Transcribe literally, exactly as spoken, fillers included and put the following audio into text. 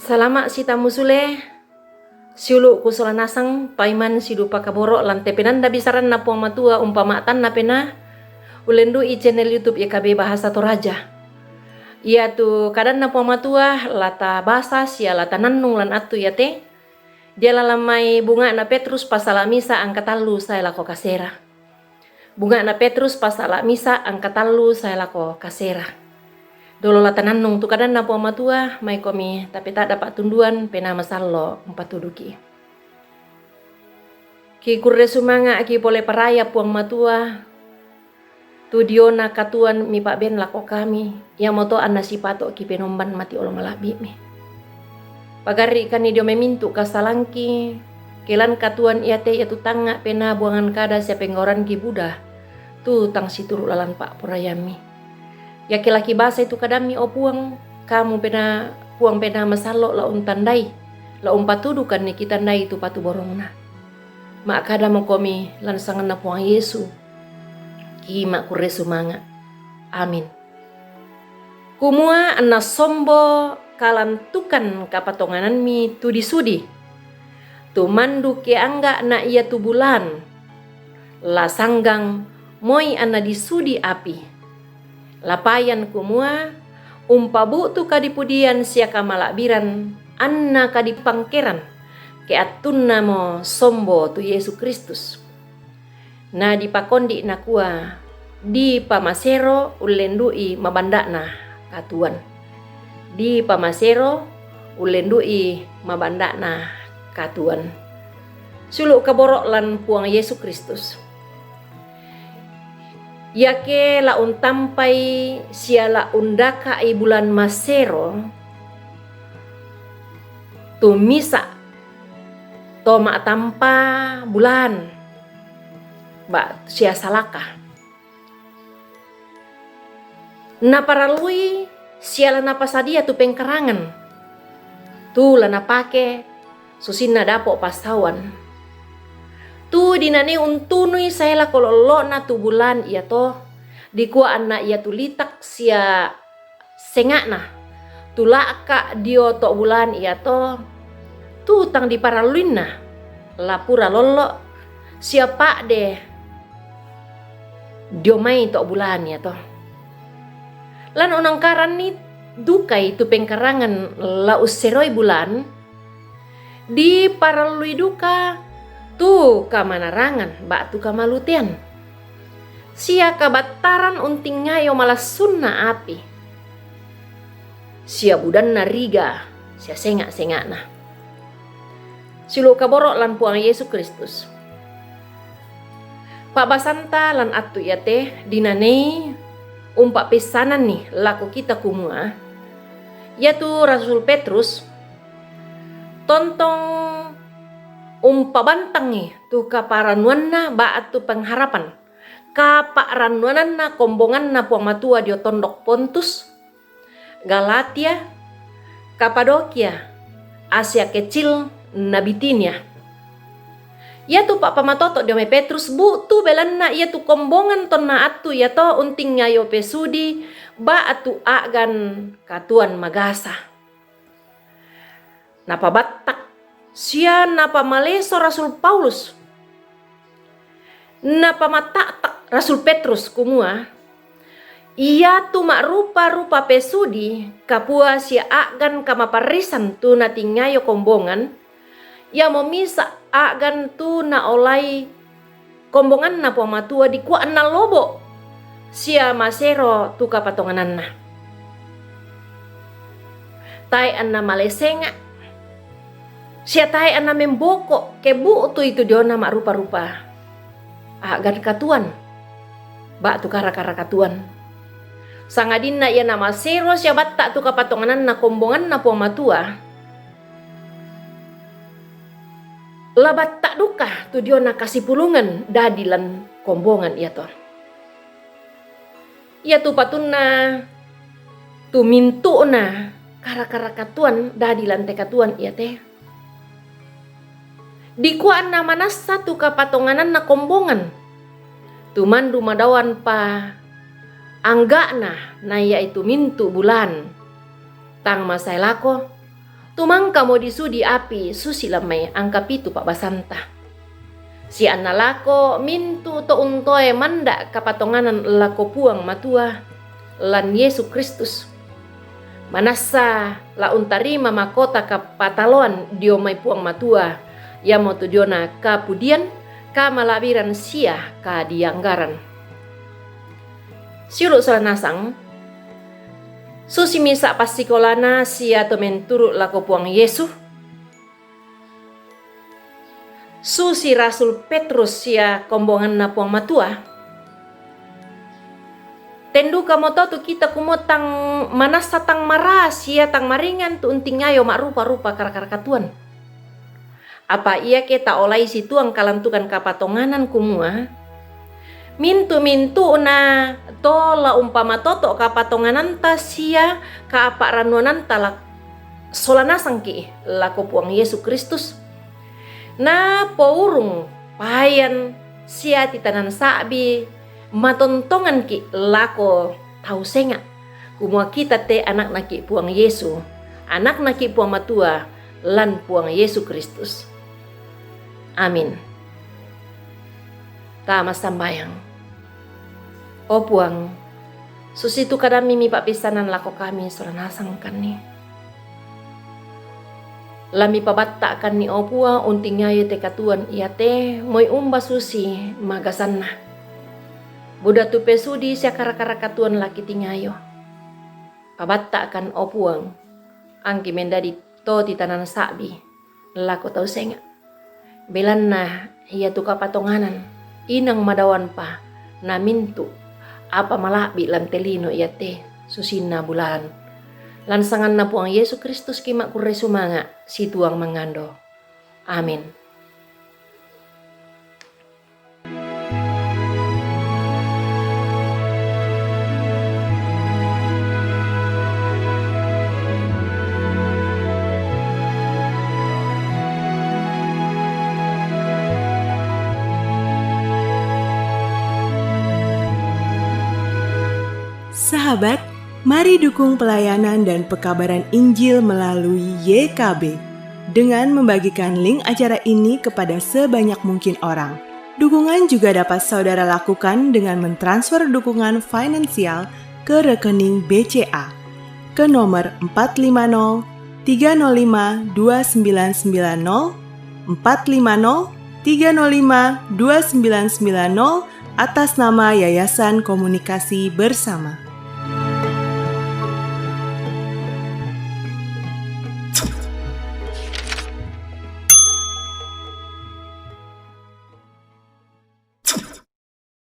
Salama' sitammu sule, siulu' kusola nasang, paiman sidupa kaboro' lan te penanda bisaranna Puang Matua umpama'tanna penaa, ullendu'i channel YouTube Y K B Bahasa Toraja. Iatu kadanna Puang Matua la tabasa sia la tanannung lan attu iate, dialalang mai bunga'na Petrus pasala' misa angka tallu sae lako kasera. Bunga'na Petrus pasala' misa angka tallu sae lako kasera. Dolo la tanannung tu kadanna Puang Matua, maikomi tapeta'da pa'tunduan, penaa masallo' umpatuduki. Kikurre sumanga'ki pole paraya Puang Matua, tu diona katuoan mipa'ben lako kami, iamoto anna sipato' kipenomban mati olo mala'bi'mi. Pagarri'kanni dio mai mintu' kasalangki, ke lan katuoan iate iatu tangnga' penaa buangan kada sia penggauranki buda, tu tang situru' lalan pa'poraiammi. Iake la kibasai tu kadammi, o Puang, kamu penaa, Puang penaa masallo' la untandai, la umpatudukanni kitandai tu patuborongna. Ma'kadamokomi lan sanganna Puang Yesu, kima'kurre sumanga'. Amin. Kumua anna sombo kalantukan kapatonganammi tu disudi, tu mandu keangga' na iatu bulaan, la sanggang moi anna disudi api. La payan kumua umpabu'tu kadipudian sia kamala'biran anna kadipangkeran, ke attunnamo sombo tu Yesu Kristus. Na dipakondi' nakua, dipamasero ullendu'i mabanda'na katuoan. Dipamasero ullendu'i mabanda'na katuoan. Siulu' kaboro' lan Puang Yesu Kristus. Iake la untampai sia la undaka'i bulaan masero, tu misa' to ma'tampa bulaan, ba' sia salaka. Naparallui sia la napasadia tu pengkarangan, tu la napake susinna dapo' passaoan. Tu dinanei untunui sae lako lollo'na tu bulaan iato, dikua anna iatu litak sia senga'na, tu la'ka' dio to' bulaan iato, tu tang diparalluinna, la pura lollo', sia pa'de dio mai to' bulaan iato. Lan unangkaranni dukai tu pengkarangan la usseroi bulaan, diparallui duka tu kamanarangan ba'tu kamalutean, sia kabattaran untingayo malassunna api, sia budanna riga sia senga'-senga'na. Siulu' kaboro' lan Puang Yesu Kristus. Pa'basanta lan attu iate dinanei umpa'peissananni lako kita kumua, iatu Rasul Petrus tontong umpabantangi tu kaparannuanna ba'tu pengharapan, kapa'rannuananna kombonganna Puang Matua dio tondok Pontus, Galatia, Kapadokia, Asia Kecil, na Bitinia. Iatu pa'pamatoto' dio mai Petrus bu'tu belanna iatu kombongan tonna attu iato untingayo pesudi ba'tu a'gan katuoan magasa. Napabattak sia napamaleso Rasul Paulus. Napamata'tak Rasul Petrus kumua, iatu ma'rupa-rupa pesudi, kapua sia a'gan kamaparrisan tu natingayo kombongan, iamo misa' a'gan tu naolai kombonganna Puang Matua dikua anna lobo', sia masero tu kapatongananna. Tae' anna malesenga', sia tae' anna memboko', ke bu'tui tu diona ma'rupa-rupa a'gan katuoan, ba'tu kara-kara katuoan. Sangadinna ia namasero sia batta' tu kapatongananna kombonganna Puang Matua, la batta' duka tu diona kasipulungan dadi lan kombongan iato. Iatu patunna tu mintu'na kara-kara katuoan dadi lan te katuoan iate. Dikua anna manassa tu kapatongananna kombongan, tu mandu madaoanpa angga'na na iaitu mintu' bulaan, tang masae lako, Tumangka mo di sudi api susi lammai angka pitu pa'basanta. Sianna lako mintu' to untoe manda' kapatonganan lako Puang Matua lan Yesu Kristus. Manassa la untarima makota kapataloan dio mai Puang Matua, iamotu diona kapudian, kamala'biran sia kadianggaran. Siulu' sola nasang, susi misa' passikolana sia to menturu' lako Puang Yesu, susi Rasul Petrus sia kombonganna Puang Matua. Ten dukamoto tu kita kumua tang manassa tang mara sia tang maringan tu untingayo ma'rupa-rupa kara-kara katuoan. Apa iake taolai situang kalantukan kapatonganan kumua, mintu'-mintu'na to la umpamatoto' kapatongananta sia kapa'rannuananta la sola nasangki' lako Puang Yesu Kristus, na pourung payan sia titanan sa'bi matontonganki' lako tau senga', kumua kita te anaknaki' Puang Yesu, anaknaki' Puang Matua, lan Puang Yesu Kristus. Amin. Ta massambayang. O Puang, susitu kadammi mipa'peissanan lako kami sola nasangkanni. La mipabatta'kanni, o Puang, untingayo te katuoan iate moi umba susi magasanna. Buda tu pesudi sia kara-kara katuoan la kitingayo. Pabatta'kan, o Puang, angki mendadi to titanan sa'bi lako tau senga'. Belanna iatu kapatonganan inang madaoanpa na mintu' apa mala'bi' lan te lino iate susinna bulanan. Lan sanganna Puang Yesu Kristus ki ma'kurre sumanga' situang mangando. Amin. Sahabat, mari dukung pelayanan dan pekabaran Injil melalui Y K B dengan membagikan link acara ini kepada sebanyak mungkin orang. Dukungan juga dapat saudara lakukan dengan mentransfer dukungan finansial ke rekening B C A ke nomor empat lima nol tiga nol lima dua sembilan sembilan nol, empat lima nol tiga nol lima dua sembilan sembilan nol, atas nama Yayasan Komunikasi Bersama.